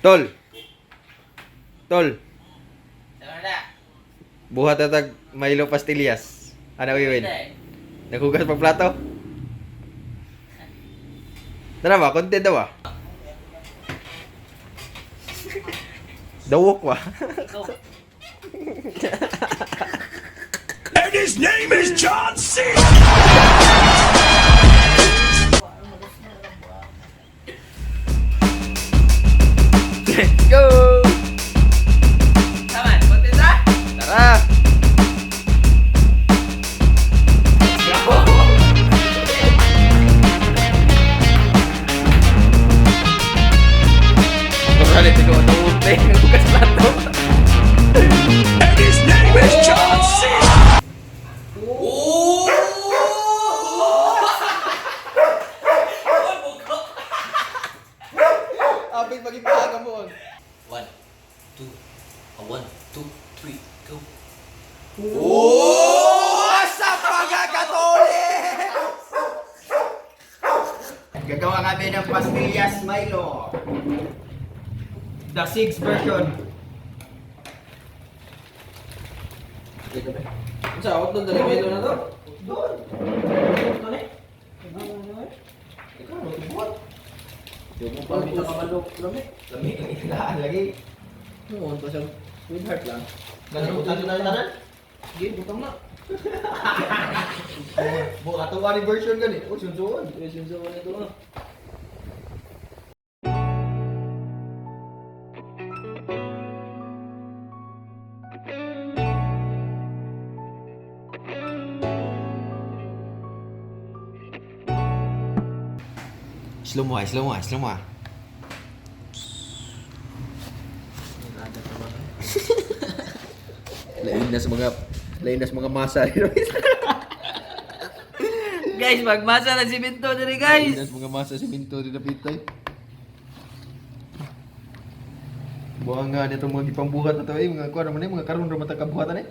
Tol. Tol. Sama na. Buhat na tag Milo Pastillas. Ano wiwin? Naghugas pag plato? Tara ba? Content daw ah. Dawok ba? Ikaw. And his name is John C. Let's go! Sama, konti ta? Tara! Órale, te como todo un té, naghugas plato. And his name is John C. Apit maging mo. One, two, a one, two, three, go. Oh! Sa pagkakatolik! Gagawa kami ng pastillas Milo. The sixth version. Sa out doon dali Milo na to? Doon. Doon eh. Ikaw mo tubuhat. Di mo pa kita kamalok lami. Lami ang ilaan lagi. Noon pa siya. With heart lang. Ganun butang na tanan. Sige, butang na. Buka to ni version gani. Oh, sunsuon. Sunsuon na ito ah. Slow mo ah, slow mo ah, slow mo ah. Lain na sa mga lain na sa mga masa. Guys, magmasa na si Binto diri Lain guys. na sa mga masa si Minto dito pitay. Buang nga nito mga gipambuhat na to eh, mga kuan naman eh, mga karon ra man ta kabuhatan eh.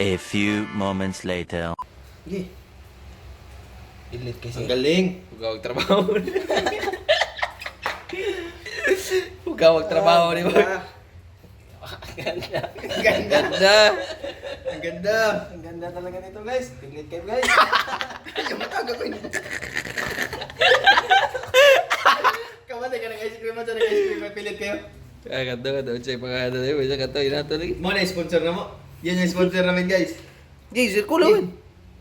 A few moments later. Sige. Ilit kasi. Ang galing. Huwag trabaho. Huwag trabaho, di ba? Ganda. Ganda. Ganda. Ang ganda. Ang ganda talaga nito guys. Piglit kayo guys. Yung mata gagawin. Kamali ka ng ice cream at ng ice cream, pilit kayo. Ah, ganda ganda. Unsay pangalan na yun. Isa ka to, inato lagi. Mo na sponsor na mo. Yan yung sponsor namin guys. Gay, circle awin.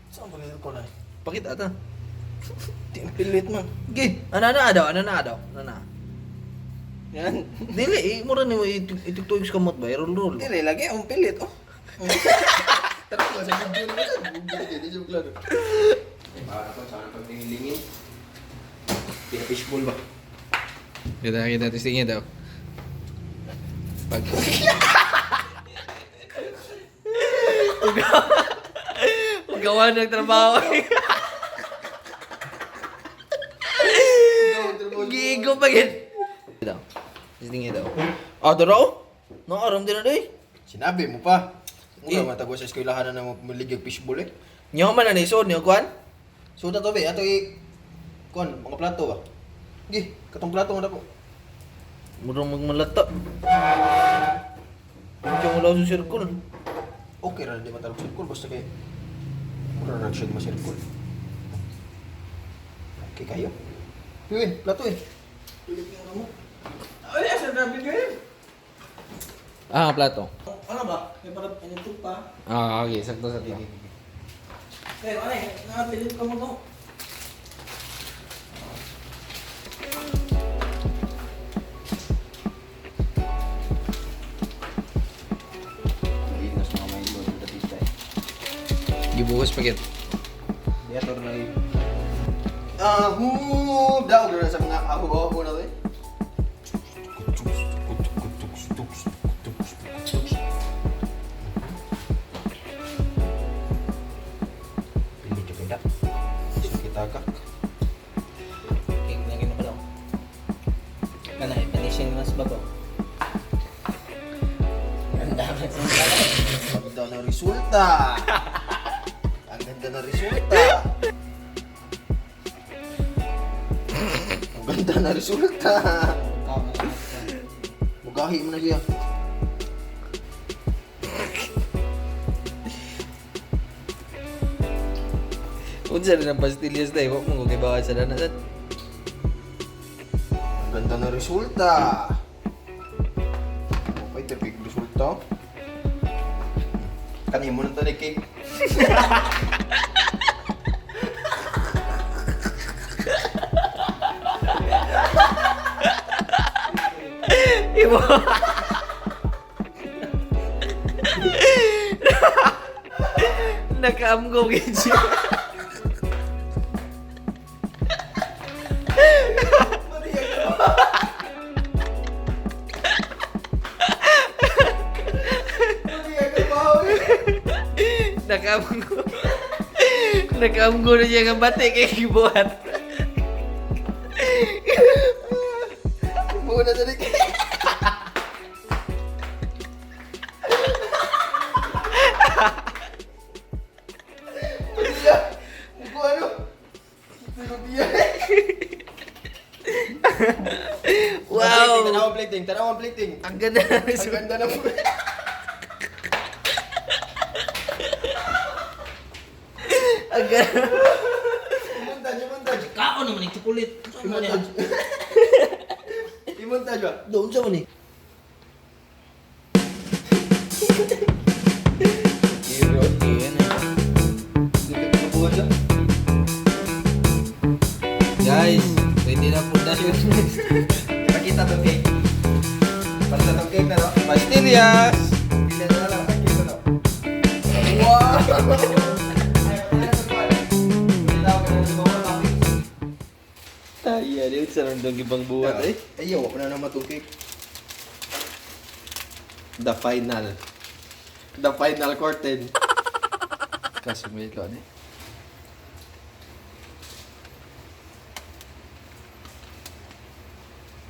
Saan ba ko na? Pakita ata. Di ang pilit man. Gay, ano na daw, ano na daw, ano na. Yan. Dili, eh, mura nimo itugtog sa kamot ba? Roll roll. Dili lagi ang pilit oh. Tara ko sa video na sa video di siya klaro. Para ko sana pag nilingin. Pina fishball ba? Kita kita testingnya daw. Pag Ugawa ng trabaho. Gigo pa gid. Daw. Testingnya daw. Ah, dara oh. No, aram din na day. Sinabi mo pa. Eh. Una matagos sa eskwelahan na mo maligag fishball eh. Nyo man na ni so niyo kuan. So na to be, ato i kuan mga plato ba? Gi, katong plato nga dako. Murang magmalata. Medyo wala sa circle. Okay ra di man tarong circle basta kay mura ra siya ma circle. Okay kayo. Piwin, plato eh. Ay, asa na video yun? Ah, plato. Ano ba? May parang ito pa. Ah, okay, sakto sakto. Kaya ano eh, nakapilit ka mo to. Gibuhos pa gid. Diator na yun. Ahu! Daog na sa mga ahu-ahu na to eh. Pili ka Kita ka. Cake na gino ko daw. Kana, finishing mas bago. Ang dami sa Ang ganda ng resulta. Ang ganda ng resulta. Ang ganda ng resulta. Mugahi mo na siya. Unsa rin ang pastillas dai, wa mo kay bawa sa dana sad. Ang ganda ng resulta. Okay, tipik resulta. Kanimo na to ni cake. Imo. Nakaamgo gid siya. Nakaamgo. Nakaamgo na siya ng bate kay gibuhat. Buo na to ni cake. Buo ano? Wow! Tanaw ang plating, tanaw ang plating. Ang ganda ng Ang resulta. ganda ng Ang ganda. I-montage, i-montage. Kaon naman yung chocolate. Saan mo niya? I-montage ba? Doon sa ni. Dito ko siya. Guys, pwede na po na yun. Pakita tong cake. Basta tong cake na no? Pastillas! Pila na lang, pakita no? Wow! Ay, yan yun. Sa nandang ibang buhat eh. Ayaw, wala na naman tong cake. The final. The final curtain. Kasi may ito eh.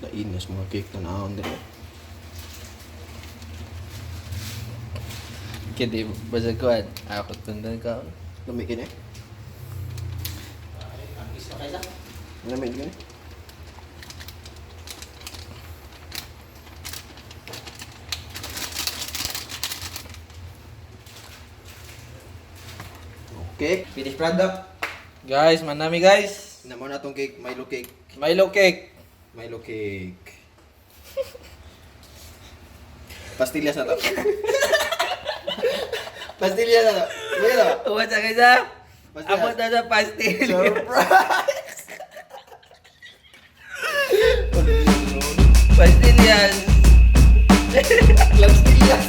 Lainas mga cake na naon dito. Kaya di, basta kuhan. Ako tundan ka. Lami kini. Ang isa kaysa. Lami kini. Okay, finish product. Guys, manami guys. Namo na tong cake, Milo cake. Milo cake. Milo cake. Pastillas na to. Pastillas na to. Wait na. What's up guys ah? Pastillas. Abot na sa pastil. Surprise! Pastillas. Pastillas!